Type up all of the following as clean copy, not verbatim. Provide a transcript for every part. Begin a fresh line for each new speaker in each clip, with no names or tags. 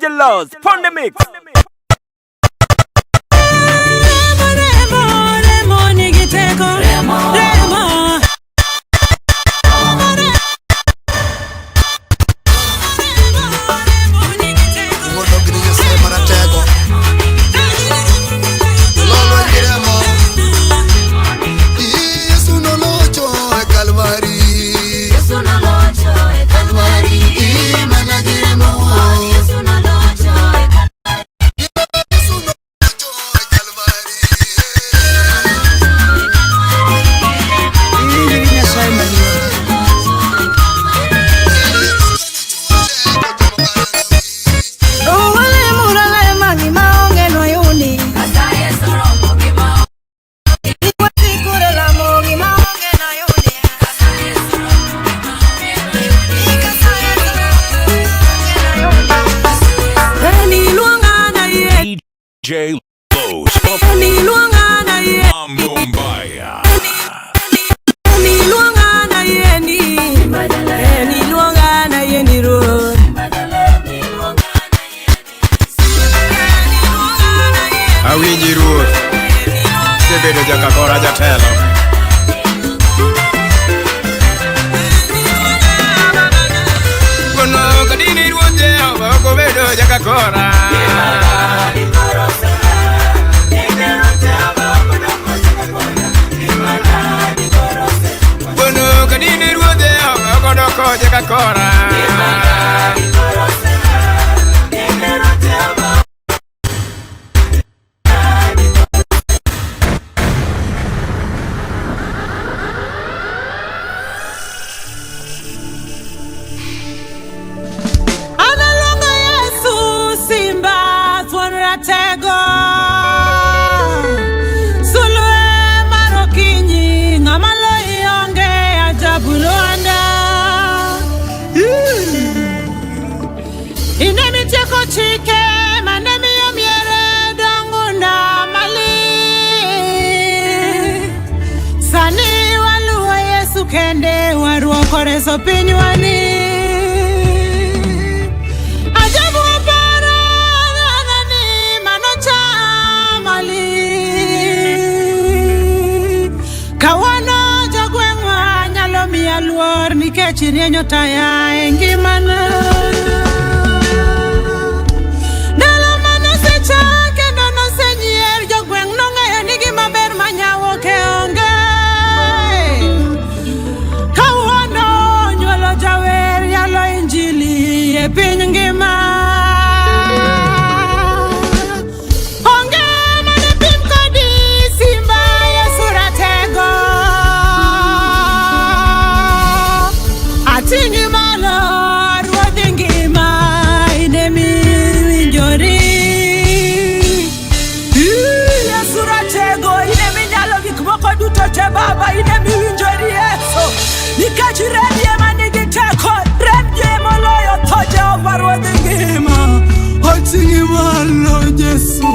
DJ Laws, Pon de Mix.
Remo, remo, remo nigi teko. Remo. Remo.
Wuondo gi Nyasaye maratego. Lolwe gi remo. Yesu nolocho e Kalvari.
Yesu nolocho e Kalvari.
Mana gi remo.
Yesu nolocho e Kalvari.
Yesu nolocho e Kalvari.
Iwinjo gi Nyasaye maduong'.
Uwalemuralema gima onge noyudi.
Nyasaye soromo gima
Iwasikure lamo gima onge noyudi. Eni luonga na yie,
DJ Lowe's
eni luonga na yie,
Mumbaya.
eni luonga na yie ni, eni luonga na yie ni ruoth.
Awinji ruoth, isebedo jakakora jatelo. Kono kadini ruoth Jehova ok obedo jakakora. Kono kadini ruoth Jehova ok odoko jakakora.
Analuongo Yesu simba thuon ratego. Sulwe mar okinyi ng'ama loyi onge ajabu lwanda. Ine mitieko chike mane miyo miere dongo na mali. Sani waluwo Yesu kende waruoko reso pinywani. Ajabu aparo ni mano chamali. Kawuono jogweng'wa nyalo miya luor nikech irienyo taya e ngimana. Ndalo manosecha kendo nosenyier jogweng' nong'eyo ni gima ber manyawoke onge. Kawuono nyuolo jawer yalo injili e piny ngima. Onge mane pim kodi simba Yesu ratego. Ating'i malo ruodhi ngima in emiwinjori. Yesu ratego in eminyalo gik moko duto te Baba in emiwinjori Yesu. Nikech rembi ema nigi teko, rembi emoloyo tho Jehova ruodh ngima. Oting'i malo Yesu.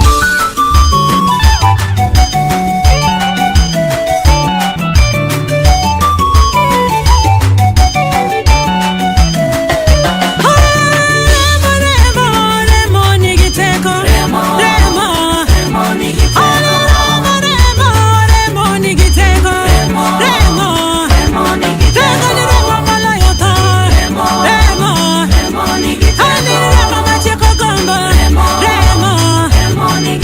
Remo, remo, remo nigi teko.
Remo.
Remo.
Remo nigi teko.
Remo, remo, remo nigi teko.
Remo.
Remo.
Remo nigi
Teko ni
teko.
remo moloyo tho.
Remo.
Remo.
Remo nigi
Ani
teko.
remo matieko gombo.
Remo.
Remo.
Remo nigi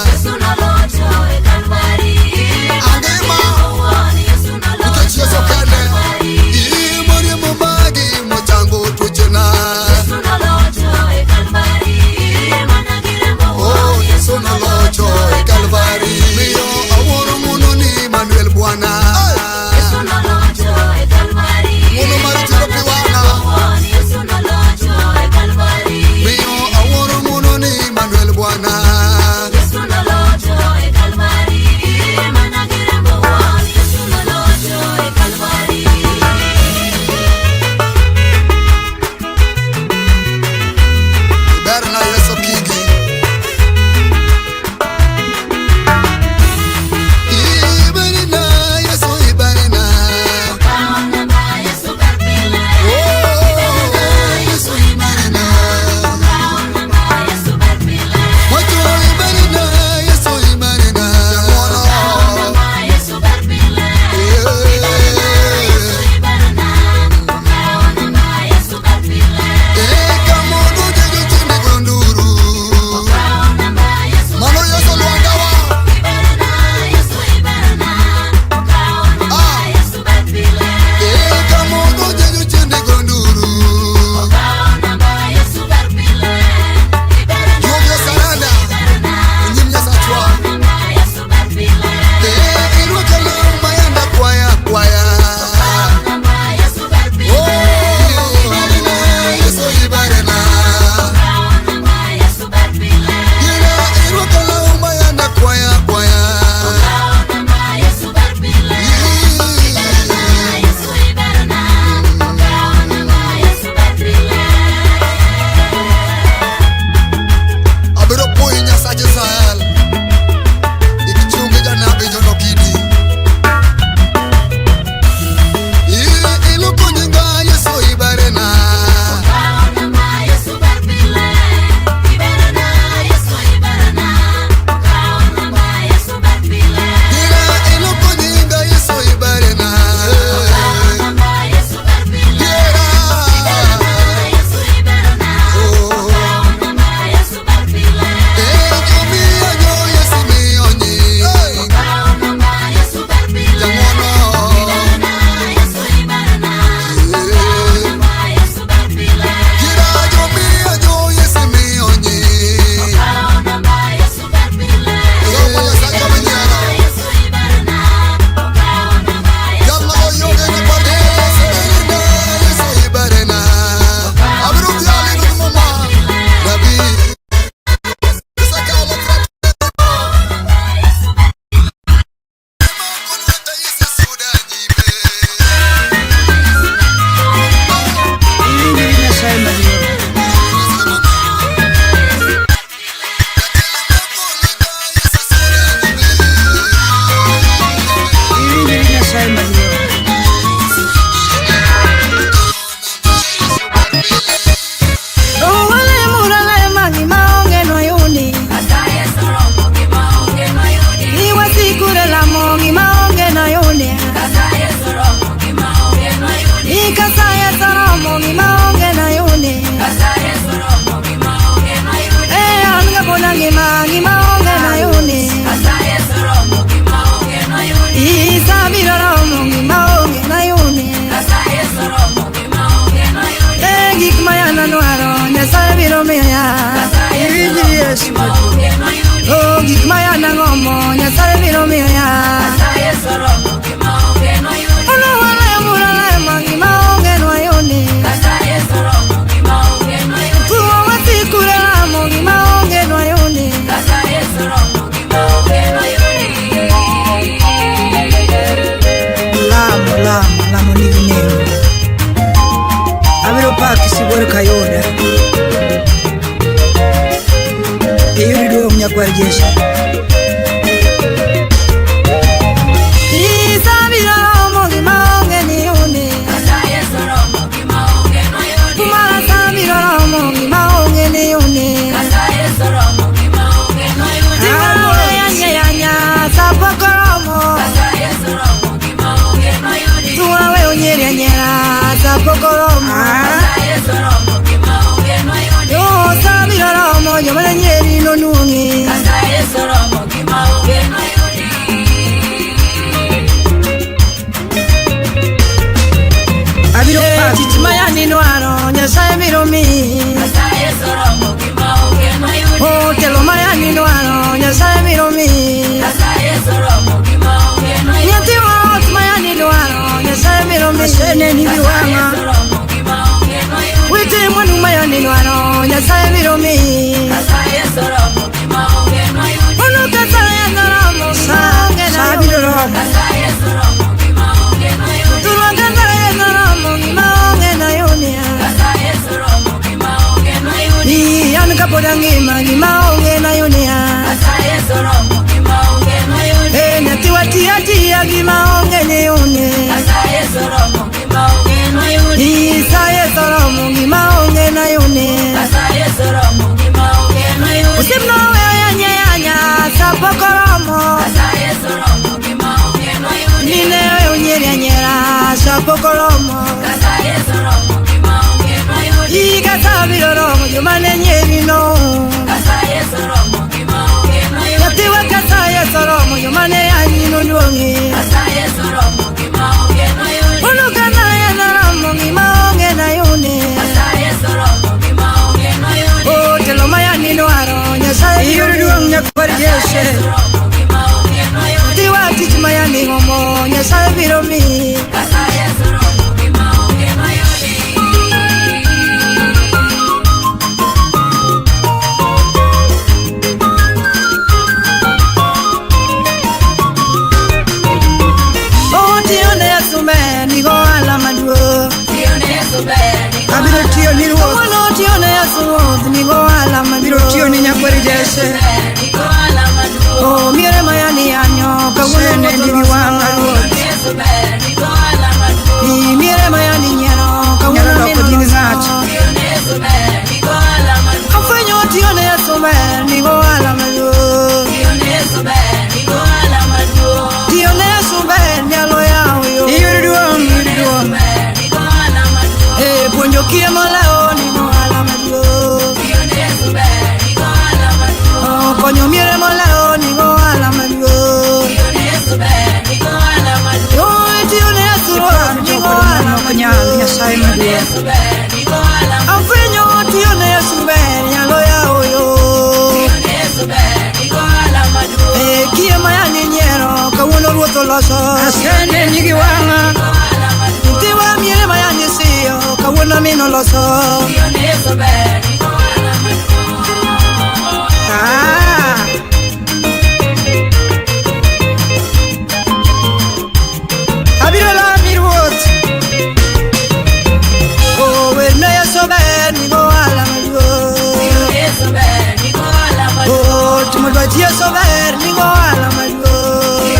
Yesu nolocho e Kalvari.
Angima.
Owuon, Yesu
Nikech
nolocho
Yesu
e
kende.
Kalvari.
Imoriembo magi mochango tuochena.
Yesu nolocho e Kalvari. Mana gi remb
Oh,
owuon,
Yesu nolocho e Kalvari. Miyo awuoro ng'wono ni Emmanuel Bwana.
Yesu nolocho e Kalvari.
Ng'wono mar chiro pi wang'a.
Owuon, Yesu nolocho e Kalvari.
Miyo awuoro ng'wono ni Emmanuel Bwana.
Yesu nolocho e Kalvari. Mana gi remb owuon, Yesu nolocho e Kalvari.
Berna Yesu kigi. Iberina Yesu iberina.
Kaonamba Yesu ber pile.
Oh, Yesu iberina.
Kaonamba Yesu ber pile.
Wacho iberina Yesu iberina.
Kaonamba Yesu ber pile. Yesu iberna. Kaonamba Yesu ber pile.
Eka mondo jejo chinde gonduru.
Kaonamba Yesu
Mano Yesu lwandawa.
iberna. Yesu iberna. Kaonamba Yesu ber pile.
Eka mondo jejo chinde gonduru.
Kaonamba Yesu ber pile. Iberna.
Juogi saranda.
Iberna.
Nyim Nyasachwa.
Kaonamba Yesu ber pile.
Eh, irwako law mayanda kwaya kwaya.
Kaonamba Yesu ber pile.
Oh, iberina, Yesu iberina.
Kaonamba Yesu ber pile.
Ira, irwako law mayanda kwaya kwaya.
Kaonamba Yesu ber pile. Iberna, Yesu iberna. Kaonamba Yesu ber pile.
Abiro puoyi Nyasach Israel. Ikichungi janabi John Okidi. Iloko nyinga Yesu iberina.
Kaonamba Yesu ber pile. Iberna, Yesu iberna. Kaonamba Yesu ber pile.
Ira, iloko nyinga Yesu iberina.
Kaonamba Yesu ber pile.
Ira.
Iberna, Yesu iberna.
Oh.
Kaonamba Yesu ber pile.
Eh, jomiyo nyo Yesu miyo nying.
Kaonamba Yesu ber pile.
Jang'wono.
Iberna, Yesu iberna. Kaonamba Yesu ber pile.
Gira jomiyo nyo Yesu miyo nying.
Kaonamba Yesu ber pile.
Roho Nyasaye ominyero.
Yesu iberna. Kaonamba Yesu
Jal ma oyuge ni kod Yesu iberina, Yesu iberina. Abiro dhiali ni muma. Nabii. Isakalo Yesu suda nyime.
Iwinjri Nyasaye maduong'. Iwinjri Nyasaye maduong'. Owale murale magi maonge noyudi.
Nyasaye soromo gi maonge noyudi.
Iwasikure lamo gi maonge noyudi.
Nyasaye soromo gi maonge noyudi.
Ikasaye soromo gi maonge noyudi.
Nyasaye soromo gi maonge noyudi.
Eh, an gabona ngima gi maonge noyudi.
Nyasaye soromo gi maonge noyudi.
Isabiro romo gi maonge noyudi.
Nyasaye soromo gi maonge noyudi.
Eh, gik ma yana dwaro Nyasaye biro miya.
Nyasaye
Iwinjri
soromo
Yesu
gi
maduong'.
maonge noyudi.
Oh, gik ma yana ngomo Nyasaye biro miya.
Nyasaye soromo gi maonge noyudi.
Oluwale murale gi maonge noyudi.
Nyasaye soromo gi maonge noyudi.
Tuo wasikure lamo gi maonge noyudi.
Nyasaye soromo gi maonge noyudi.
Lamo, lamo, lamo nigi nengo. Abiro paki sibuor kayuda. Iyud duong' nyakwar Jesse. Isabiro romo gi maonge niyudi.
Nyasaye soromo gi maonge noyudi.
Kumara sabiro romo gi maonge niyudi.
Nyasaye soromo gi maonge noyudi.
Tingawe yanya yanya sapok oromo.
Nyasaye soromo gi maonge noyudi.
Tuawe onyieri anyiera sapok oromo.
Nyasaye soromo gi maonge noyudi.
Yo sabiro romo joma ne nyieri nonuong'i.
Nyasaye
biro miyi.
Aseneni gi wang'a.
Wite mwandu mayaninwaro Nyasaye biro miyi. Ono Nyasaye noromo maonge
Sa biro romo.
Turwa Nyasaye noromo maonge nayunia. Ni an kapod angima gima onge nayunia. Eh, nyathi wati atiya gima onge niyunie. Nyasaye soromo gima onge nayunie. Osiepna oweyo yanya yanya sapok oromo. Mine oweyo nyieri anyiera sapok oromo. Higa sa biro romo joma ne nyieri no. Nyathiwa Nyasaye soromo joma ne yanyi noduong'i. Ono Nyasaye noromo gima onge nayuni. Oh, telo ma yani dwaro Nyasaye
Iyud
biro
duong'
miyi.
nyakwar Jesse.
Nyathiwa tich ma yani ngomo Nyasaye biro miyi. Oh, tiyone Yesu ber nigo ohala maduong'.
Abiro tiyo ni ruoth.
Kawuono tiyone Yesu ruoth nigo ohala
Abiro
maduong'.
tiyo ni nyakwar Jesse.
Oh, miere ma yani yanyo kawuono
Aseneni
ruoth
gi
oloso.
wang'a ruoth.
Ni miere ma yani nyiero kawuono
Nyalo loko
min
nying
oloso.
ng'ato.
Afwenyo tiyone Yesu ber nigo ohala maduong'. Tiyone Yesu ber nyalo yawo yo.
Iyud duong', iyud duong'.
Eh, puonjo kiye molewo nigo ohala maduong'. Oh, konyo miere molewo nigo ohala maduong'. Oh, tiyone Yesu ruoth nigo
Jokod
ohala
mano ok nyal,
maduong'.
Nyasaye maduong'.
Afwenyo tiyone Yesu ber nyalo yawo yo. Eh, kiye ma yani nyiero kawuono ruoth oloso.
Aseneni gi wang'a.
Nyithiwa miere ma yani siyo kawuono min oloso.
Ah. Abiro lami ruoth.
Oh, werne Yesu ber nigo ohala maduong'. Oh, timo dwach Yesu ber nigo ohala maduong'.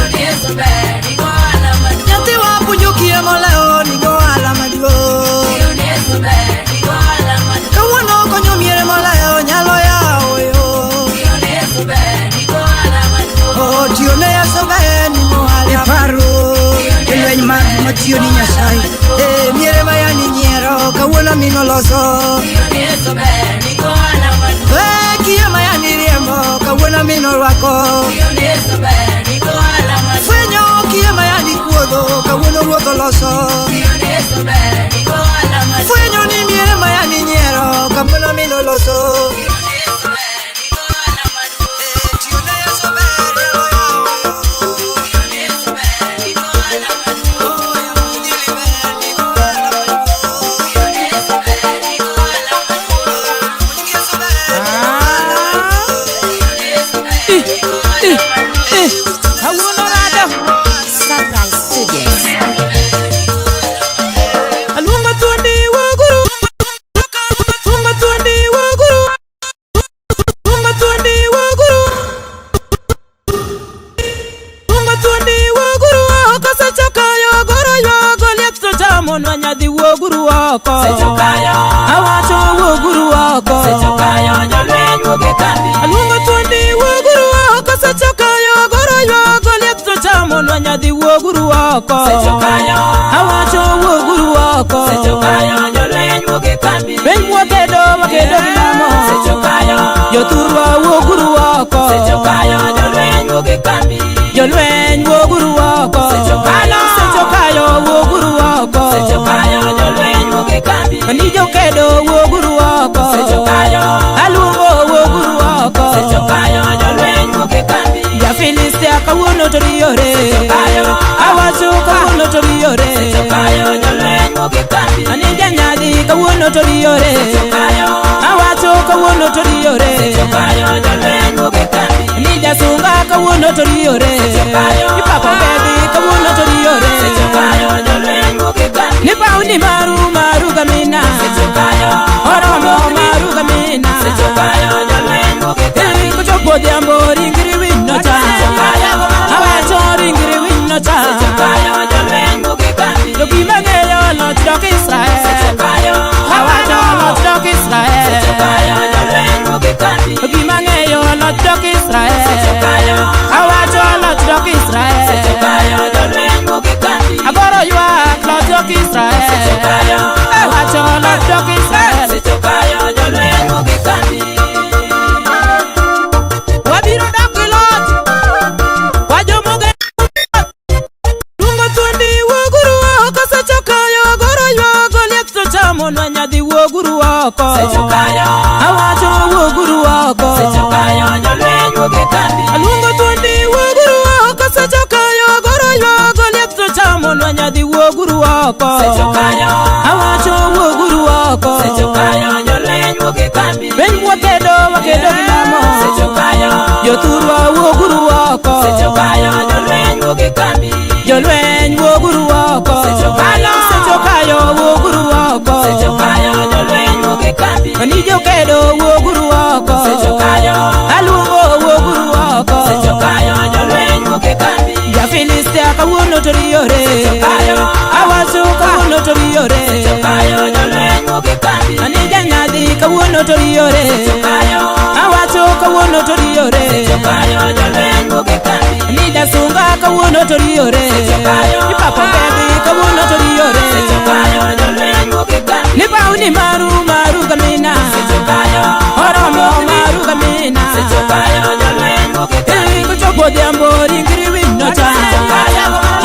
Nyathiwa puonjo kiye molewo nigo ohala maduong'. Kawuono konyo miere molewo nyalo yawo yo. Oh, tiyone Yesu ber nigo ohala
Iparo
maduong'.
jolweny mag matiyo ni Nyasaye.
Eh, miere ma yani nyiero kawuono min oloso. Eh, kiye ma yani riembo kawuono min orwako. Fwenyo kiye ma yani kuodho kawuono ruoth oloso. Fwenyo ni miere ma yani nyiero kawuono min oloso. Eh, tiyone Yesu ber nyalo yawo yo. Oh, yawo injili ber nigo ohala maduong'. Puonj Yesu ber nigo ohala maduong'.
Kawuono rado
Sunrise Studios.
aluongo thuondi wuoguru luongo thuondi wuoguru luongo thuondi wuoguru luongo thuondi wuoguru oko sechokayo goro ywago liech to chamonwa nyadhi wuoguru oko awacho wuoguru oko aluongo thuondi wuoguru oko sechokayo goro ywago liech to chamonwa nyadhi wuoguru oko awacho wuoguru oko Lweny mwakedo wakedo gi lamo jothurwa wuoguru oko jolweny wuoguru oko sechokayo wuoguru oko ni jokedo wuoguru oko aluongo wuoguru oko Jafilistia kawuono to riyore awacho kawuono to riyore. riyore. Awacho kawuono to riyore. Ni jasunga kawuono to riyore. Ipako mbedhi kawuono to riyore. Ni pauni maru maru gamina. Oromo maru gamina. Eri kochopo odhiambo ringri wino cha. Awacho ringri wino cha. To gima ng'eyo loch dok Israel. Awacho loch dok Israel. To gima ng'eyo loch dok Israel. Awacho loch dok Israel. Agoro ywak loch dok Israel. Awacho loch dok Israel. Wabiro dak gi loch. Wajomoge Luongo thuondi wuoguru oko seche kayo goro ywago liech to chamonwa nyadhi wuoguru oko. Awacho wuoguru oko. Aluongo thuondi wuoguru oko seche kayo goro ywago liech to chamonwa nyadhi wuoguru oko. Awacho wuoguru oko. Piny mwakedo wakedo gi lamo. Jothurwa wuoguru oko. Jolweny wuoguru oko. Seche kayo wuoguru oko. Ni jokedo wuoguru oko. Aluongo wuoguru oko. Ja-Filistia kawuono to riyore. Awacho kawuono to riyore. Ani janyadhi kawuono to riyore. Awacho kawuono to riyore. Ni jasunga kawuono to riyore. Ipako mbedhi kawuono to riyore. Ni pauni maru maru gamina. Oromo maru gamina. Eri kochopo odhiambo ringri wino cha.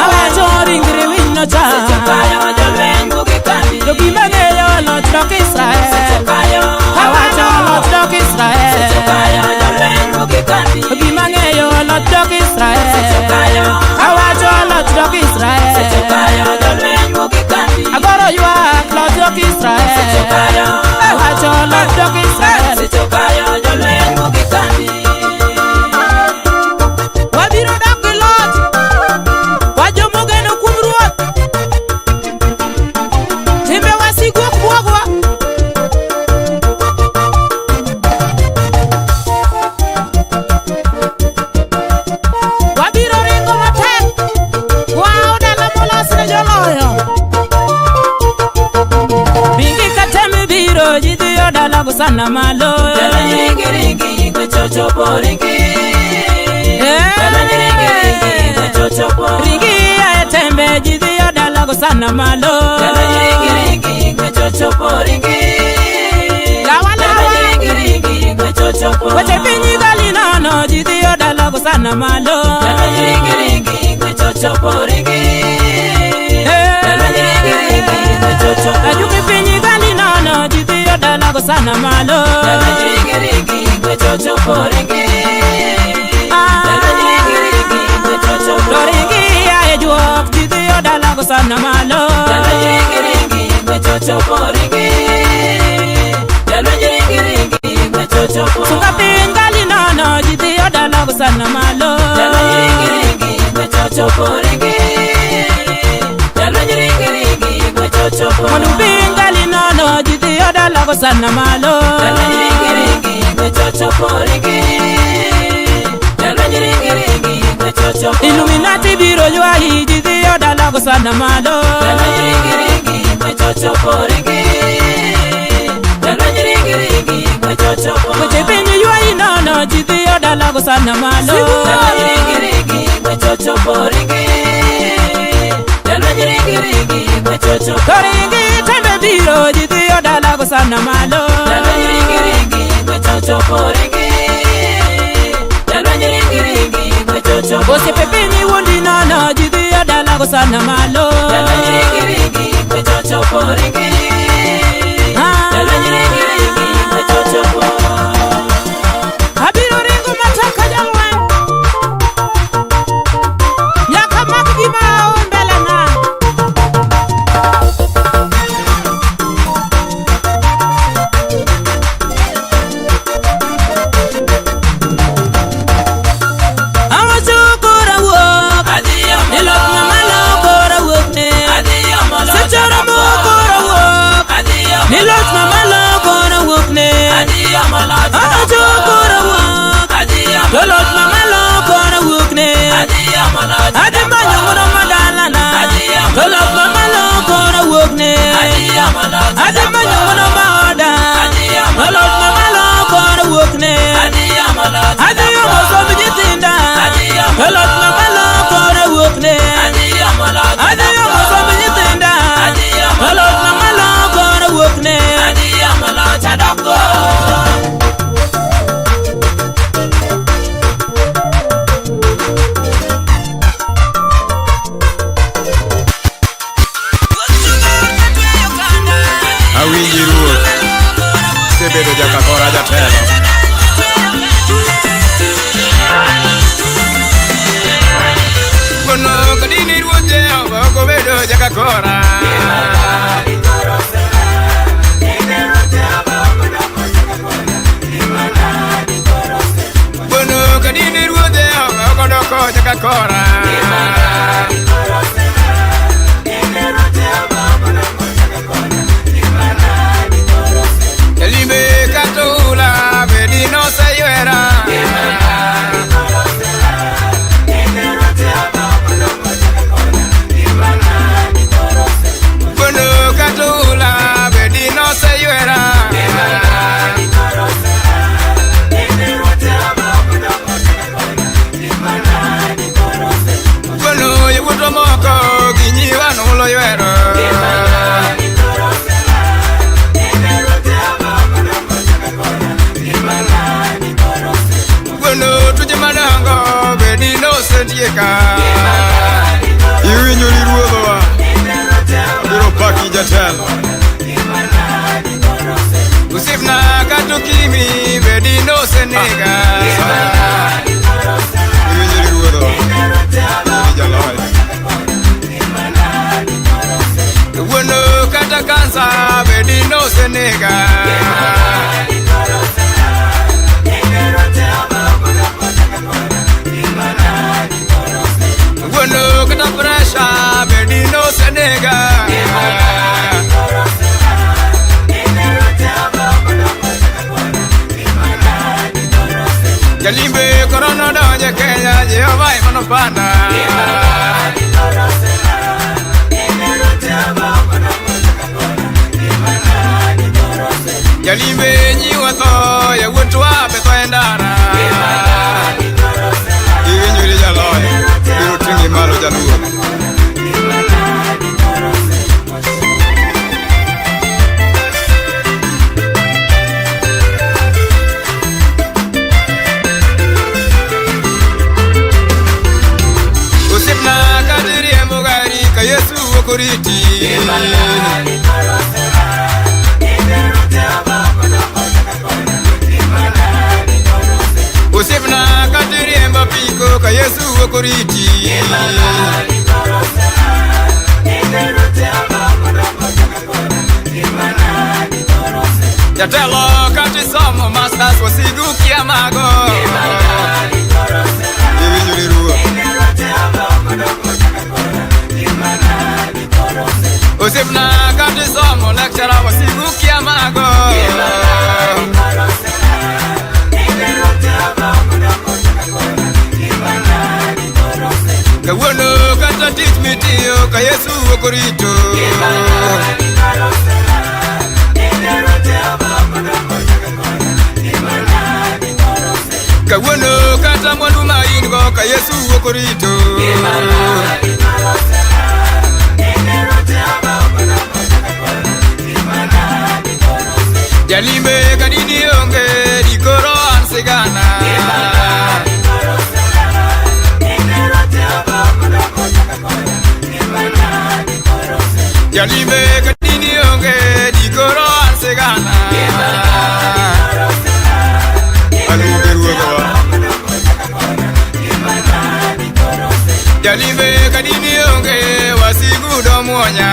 Awacho ringri wino cha. To gima ng'eyo loch dok Israel. Awacho loch dok Israel. Gima ng'eyo loch dok Israel. Awacho loch dok Israel. Agoro ywak loch dok Israel. Awacho loch dok Israel. Wabiro dak gi loch. Wajomogeno kuom Ruoth. Timbe wasigu ok bwogwa. Wabiro ringo matek. Wao dala molos ne joloyo. Ringi katemi biro ji dhiyo dala gosana malo. Ringi ya e tembe ji dhiyo dala gosana malo. Lawa lawa. Weche piny gali nono ji dhiyo dala gosana malo. Ajuki piny gali nono ji dhiyo dala gosana malo. To ringi ya e juok ji dhiyo dala gosana malo. Sunga piny gali nono ji dhiyo dala gosana malo. Mwandu piny gali nono ji dhiyo dala gosana malo. Illuminati biro ywayi ji dhiyo dala gosana malo. Weche piny ywayi nono ji dhiyo dala gosana malo. To ringi tembe biro ji dhiyo dala gosana malo. Osiepe piny wuondi nono ji dhiyo dala gosana malo. Abiro ringo matek ka jalweny. Nyaka mak gima aol mbele na.
jakakora. Bono kadini ruodhe okodoko jakakora. Limbe katula bedi no seywera. Bono katula bedi no seywera. Bono yawuotwa moko gi nyiwa nulo ywero. Bono tuoche madongo bedi nosetieka. Iwinjo ni ruodhowa biro paki jatelo. Osiepna kata okimi bedi nosenega. Iwinjo ni ruodhowa ni jaloyo. Kawuono kata kansa bedi nosenega. Kawuono kata presha bedi nosenega. Jalimbe korona donje Kenya, Jehova ema nopanda. Jalimbe nyiwa tho, yawuotwa be tho e ndara. Iwinjo ni jaloyo, biro ting'i malo jaluo. Osiepna kata iriembo gari ka Yesu ok oriti. Osiepna kata iriembo apiko ka Yesu ok oriti. Jatelo kata isomo masters wasigu kia mago. Iwinjo ni ruoth. Osiepna kata isomo lecturer wasigu kia mago. Kawuono kata tich mitiyo ka Yesu ok orito. Kawuono kata mwandu ma in go ka Yesu ok orito. Jalimbe kadini onge dikoro an sigana. Jalimbe kadini onge dikoro an sigana. Aluonge ruodhowa. Jalimbe kadini onge wasigu domuonya.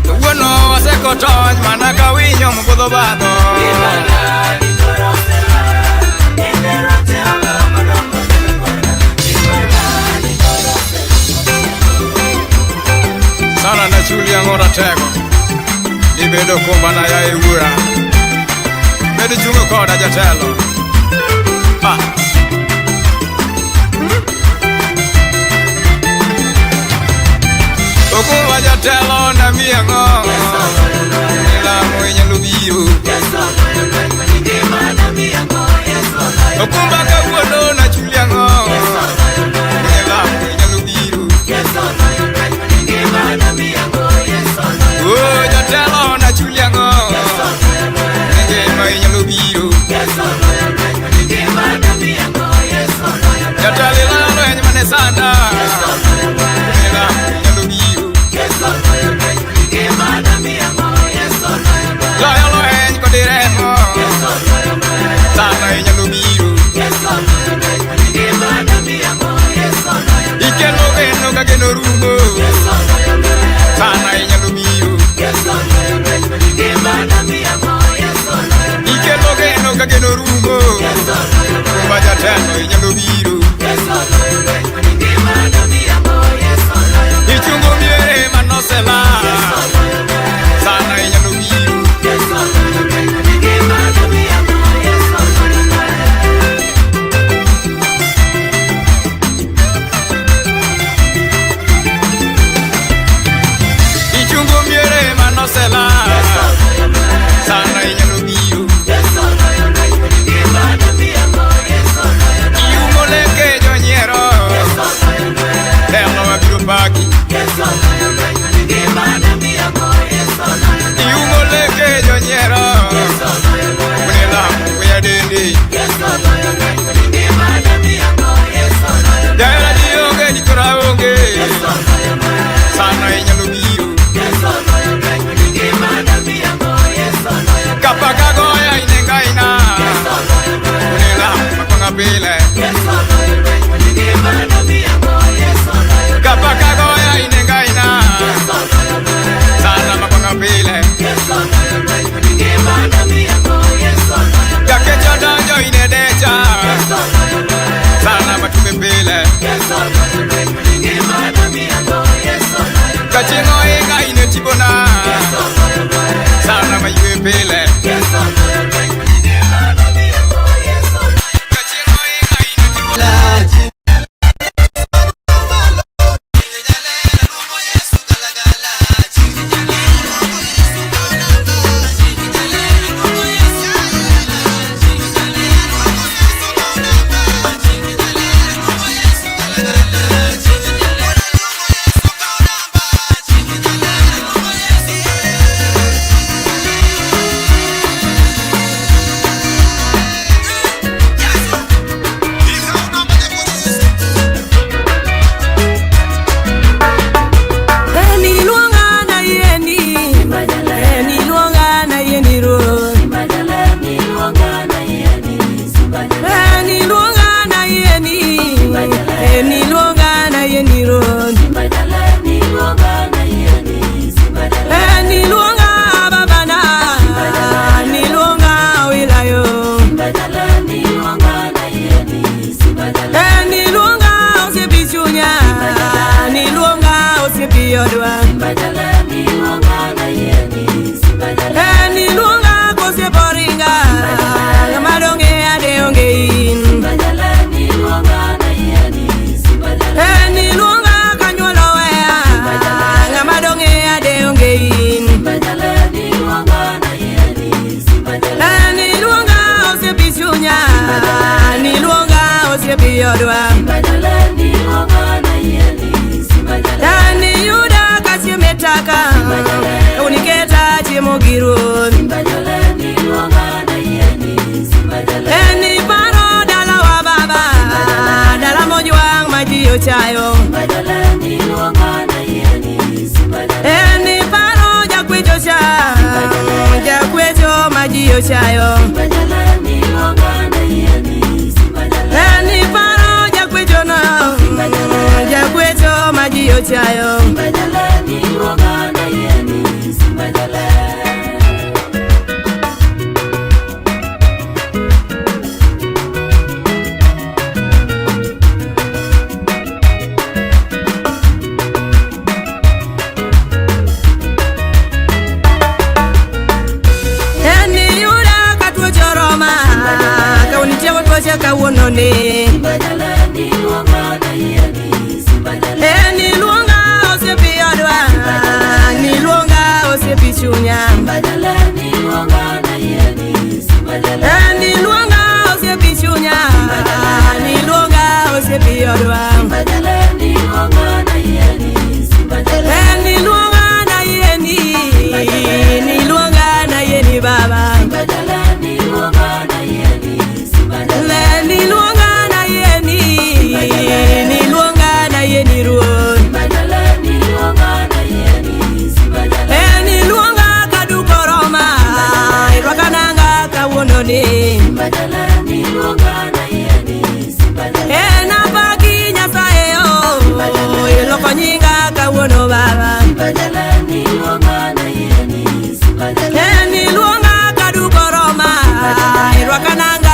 Kawuono waseko tony mana ka winyo mobudho badho. Sara na chuli ang'o ratego Nibedo kumbana yaye wuora. Bed chungo koda jatelo. Ah. Okumba jatelo na miang'o. Ilamo inyalo biro. Okumba kawuono na chuli ang'o. Ilamo inyalo biro. Oh, jatelo na chuli ang'o. Ngima inyalo biro. Jatelo ilalo lweny mane sanda. Ilamo inyalo biro. norumo. Kumba jatelo inyalo biro. Ichungo miere manosela. Sana inyalo biro. Ichungo miere manosela. Sana inyalo biro. Iumo leke jonyiero. Telo mabiro paki. Iumo leke jonyiero. Kunelamo kuya dende. Jahera ji onge dikora onge. Sana inyalo biro. Kapaka goya inenga ina. Kunelamo makwanga pile. Kapaka goya inenga ina. Sana makwanga pile. Jakecho donjo inedecha. Sana matumbe pile. Kachingo inga inetibona. Sana mayue pile. Kachingo inga inetibona.
Eniluonga na yeni, eniluonga na yeni ruoth. Eniluonga na yeni, eniluonga na yeni ruoth. Eniluonga babana, niluonga wilayo. Eniluonga osiepi chunya, niluonga osiepi odwa. Eniluonga kosiepo ringa, ng'ama dong' e ade onge in. Eniluonga kanyuolo weya, ng'ama dong' e ade onge in. Eniluonga osiepi chunya, niluonga osiepi odwa. Aniyuda kachiemo e taka, uniketa chiemo gi ruoth. Eniparo dalawa baba, dala mojwang' ma ji ochayo. Eniparo jakwecho cha, jakwecho ma ji ochayo. Eniparo jakwecho no, jakwecho ma ji ochayo. Eniyuda ka tuoche oroma, ka unitieko tuoche kawuono ni. Eniluonga osiepi odwa, niluonga osiepi chunya. Eniluonga osiepi chunya, niluonga osiepi odwa. Eniluonga na yeni, niluonga na yeni baba. Niluonga na yeni, niluonga na yeni ruoth. Eniluonga kaduko roma, irwaka nanga kawuono ni. Enapaki Nyasaye o, iloko nyinga kawuono baba. Eniluonga kaduko roma, irwaka nanga.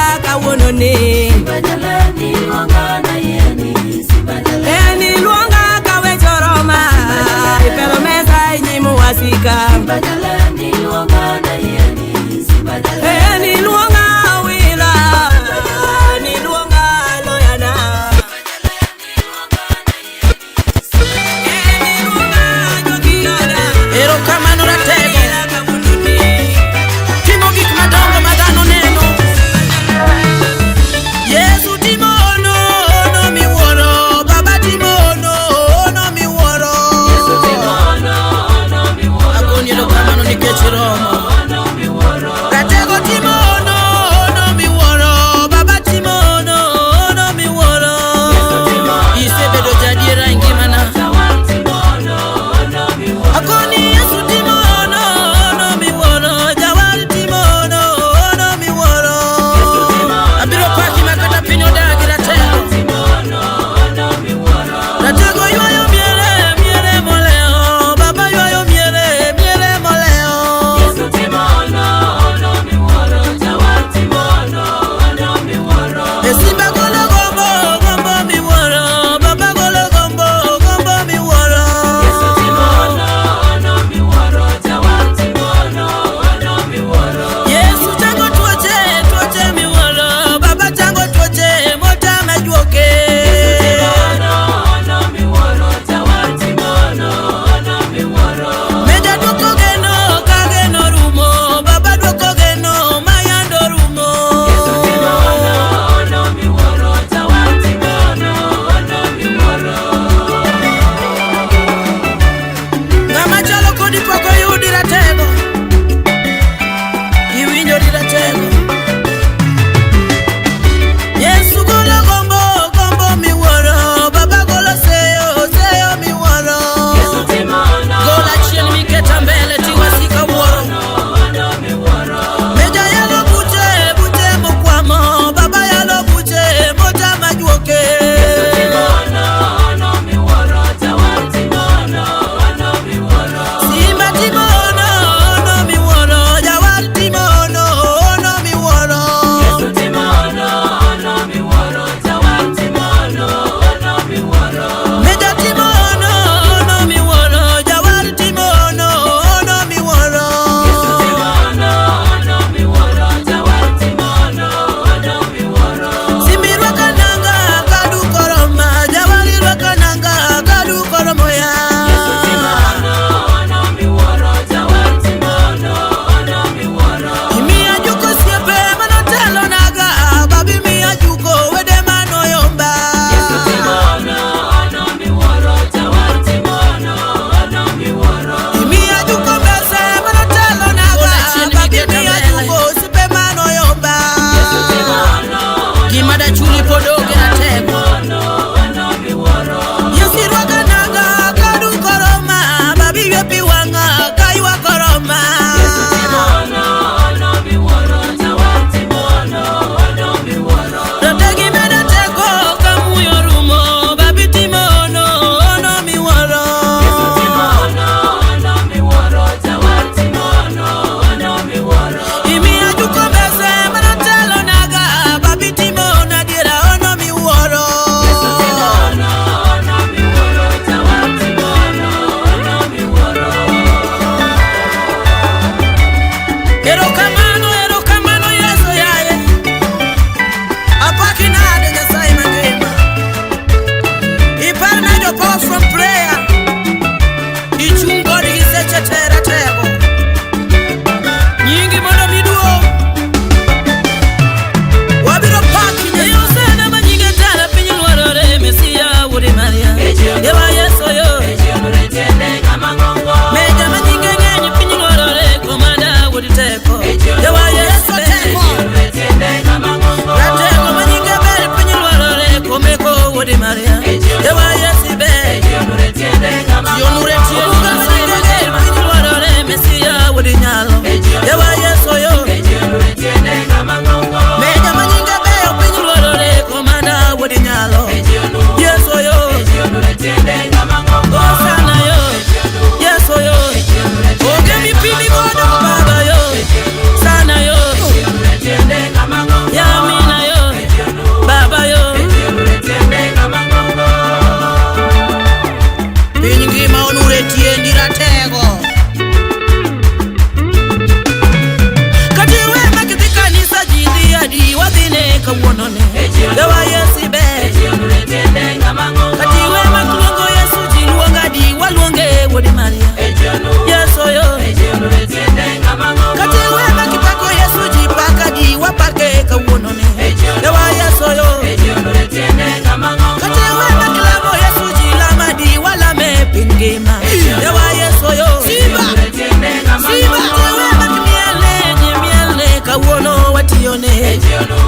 Kawuono watiyone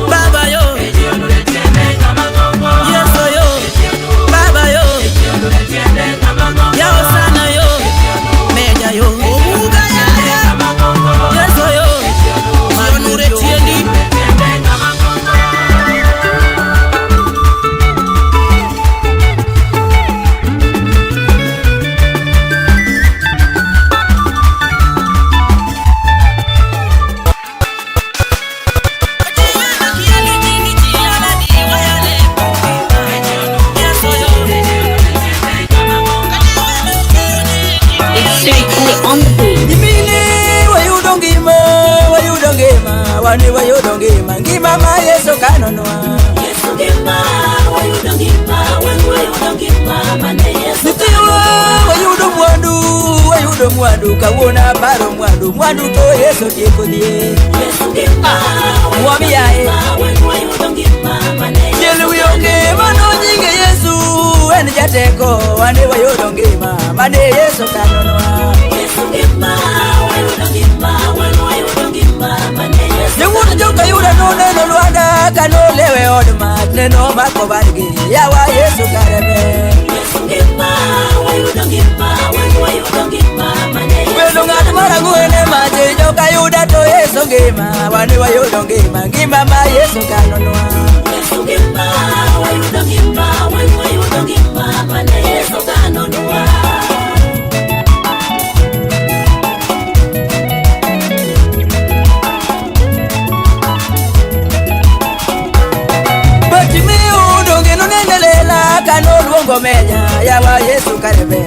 Baba yo, Yeso yo, Baba yo, Yao sana yo, Meja yo, Omuga ya, Yeso yo, Manure tiendi.
It's Sirikali on the beat.
Nyimine wayudo ngima, wayudo ngima, wane wayudo ngima, ngima ma Yesu kanonwa. Nyithiwa wayudo mwandu, wayudo mwandu, kawuono aparo mwandu, mwandu to Yesu tieko dhier. Mwami yae. Chiel wi onge mano nyinge Yesu en jateko, wane wayudo ngima, mane Yesu kanonwa. Jowuoth joka Yuda noneno lwanda kanolewe od mach nenomako badgi yawa Yesu kare ber. Bedo ng'at mar ang'wen e mach joka Yuda to Yesu ngima, wan wayudo ngima, ngima ma Yesu kanonwa. Bartimeo donge noneno lela kanoluongo meja yawa Yesu kare ber,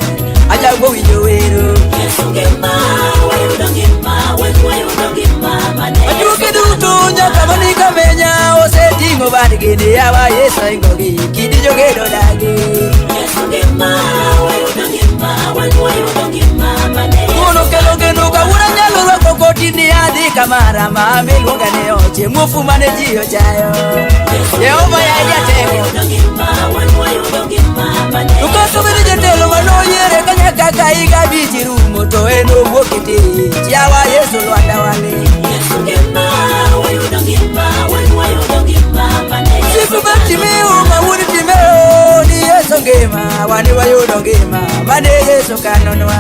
ajago winjo wero. Ajuoke duto nyaka mani kamenya oseting'o badgi ni yawa Yesu ingogi kidi jogedo dagi. Wuono kelo geno kawuono anyalo rwako koti ni adhi kamara ma miluonga ni oche muofu mane ji ochayo. Jehova yaye jateko. To koso bedo jatelo manoyiere kanyaka ka higa abich rumo to en owuok e tich yawa Yesu lwanda wani. Siku Bartimeo ma wuod Timeo ni Yesu ngima wani wayudo ngima mane Yesu kanonwa.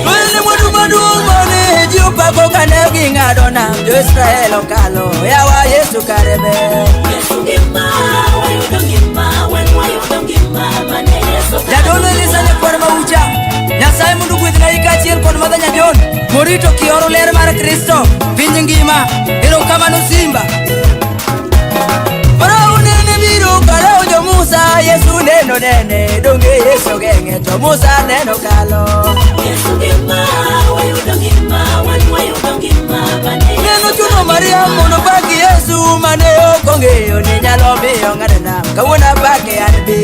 Wende mwandu maduong' mane ji opako kane ging'ado nam jo-Israel okalo yawa Yesu kare ber. Jadolo Elisa nyakwar Maucha, Nyasaye mondo ogwedhnai kaachiel kod Madha Nyajon morito kioro ler mar Kristo piny ngima. Erokamano Simba. Farao nene biro karao jo Musa, Yesu neno nene, donge Yesu geng'e to Musa neno kalo. Neno chuno Mariam mondo opaki Yesu mane ok ong'eyo ni nyalo miyo ng'ado nam, kawuono apake an be.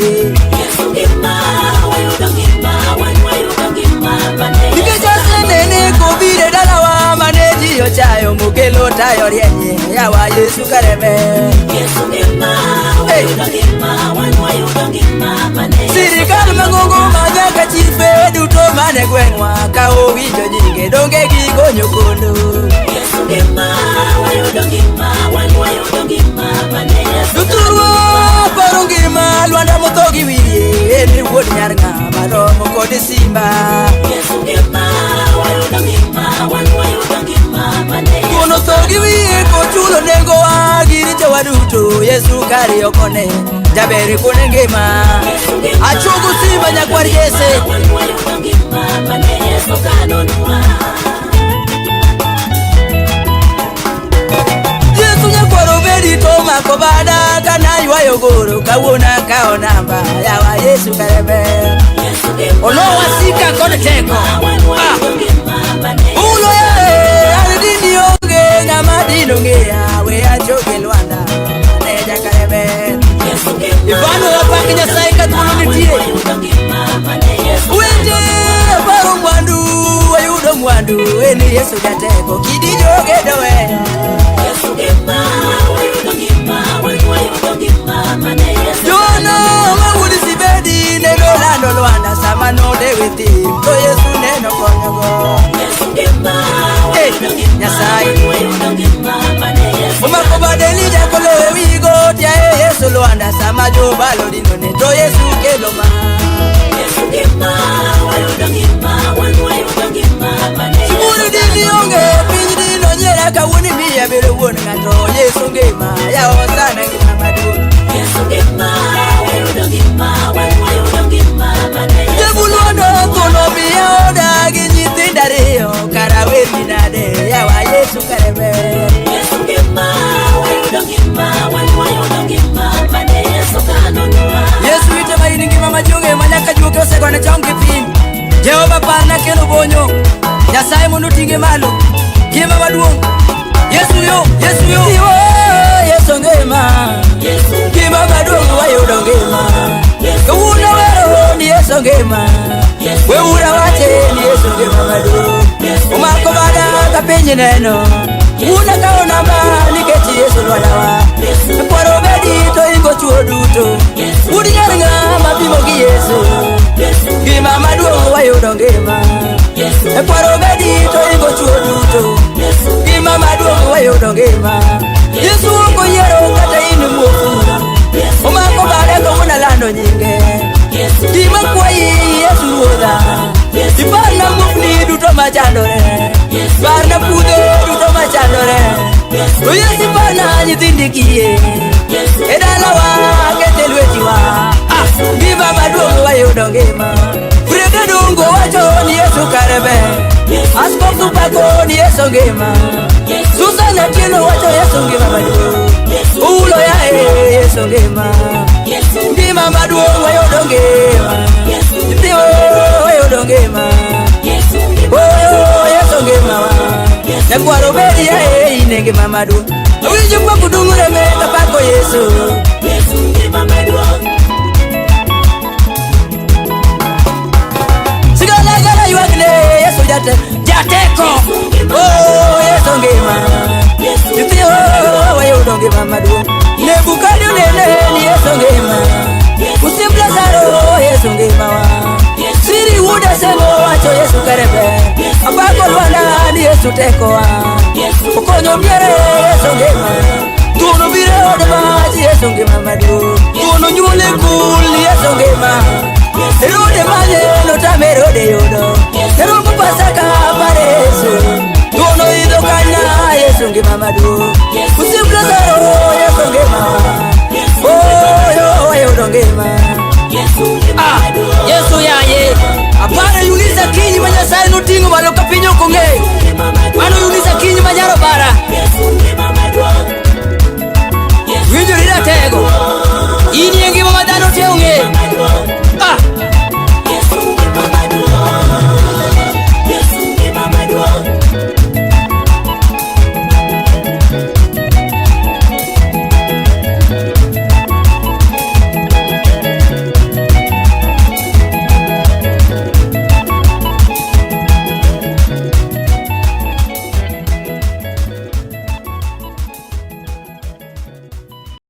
Nikech asenene kobiro e dalawa mane ji ochayo mokelo tayo rienye yawa Yesu kare ber. Hey. Sirikal mang'ongo ma nyaka chife duto mane gweng'wa ka owinjo nyinge donge gigonyo kondo. Jothurwa paro ngima lwanda motho gi wiye en wuod nyar ng'ama romo kod simba. Thuon otho gi wiye kochulo nengowa gi richowa duto Yesu kari okone jaber kone ngima. Achuogo simba nyakwar Jesse. Yesu nyakwar obedi to mako bada kanaywayo goro kawuono akawo namba yawa Yesu kare ber. Olowa sika kod teko. Ah. Ulo yae an dini onge ng'ama dino ng'eya we achoke lwanda ne jakare ber. Ivano wapak Nyasaye ka thuolo nitie. Wende aparo mwandu wayudo mwandu en Yesu jateko kidi jogedo weyo. Jono ma wuod Zebedi neno lando lwanda sama nodewe thim to Yesu neno konyogo. Nyasaye. Omako bade Elija kolo ewi got yaye Yesu lwanda sama jobalo dinone to Yesu kelo ma. Siburi dini onge piny dino nyiera kawuono imiya bedo wuon ng'ato Yesu ngima yawa sana ngima maduong'. Jebuluondo thuno miya oda gi nyithindo ariyo kara werni nade yawa Yesu kare ber. Yesu ite ma in ngima majonge ma nyaka juoke osegone chong gi piny. Jehova parna kelo bonyo. Nyasaye mondo oting'e malo. Ngima maduong'. Yesu yo, Yesu yo. Iwo, Yesu ngima. Ngima maduong' wayudo ngima. Kawuono wero ni Yesu ngima. Weura wache ni Yesu ngima maduong'. Omako bada ka piny neno. Una kawo namba nikech Yesu lwadawa. Kwaro bedi to ingo chuo duto. Ud nyar ng'ama pimo gi Yesu. Ngima maduong' wayudo ngima. Kwaro bedi to ingo chuo duto. Ngima maduong' wayudo ngima. Yesu ok oyiero kata in muofu. Omako bade kawuono alando nyinge. Gima kwayi Yesu ruodha. Iparna muofni duto machandore. Parna pudhe duto machandore. To Yesu parna nyithindi kiye. E dalawa kete lwetiwa. Ah, ngima maduong' wayudo ngima. Frede Dungo wacho ni Yesu kare ber. Askofu Pako ni Yesu ngima. Susan Atieno wacho Yesu ngima maduong'. Ulo yae Yesu ngima. Ngima maduong' wayudo ngima. Nyithiwa wayudo ngima. Oyo Yesu ngima wa. Nyakwaro bedi yae in ngima maduong'. Awinjo kwa kudung' reme kapako Yesu. Sigalagala ywakne Yesu jate jateko. Oh Yesu ngima. Nyithiwa wayudo ngima maduong'. Nebukadneza ni Yesu ngima. Usim Lazaro Yesu ngima wa. Siri wuda semo wacho Yesu kare ber. Apako lwanda ni Yesu tekowa. Okonyo miere Yesu ngima. Thuon obiro e od mach Yesu ngima maduong'. Thuon onyuol e kul Yesu ngima. Herode manye notame Herode yudo. Eromo Pasaka pare Yesu. Thuon oidho kanya Yesu ngima maduong'. Usim Lazaro Yesu ngima. Oh, wayudo ngima. Ah, Yesu yaye. Aparo Yuliza kinyi ma Nyasaye noting'o malo.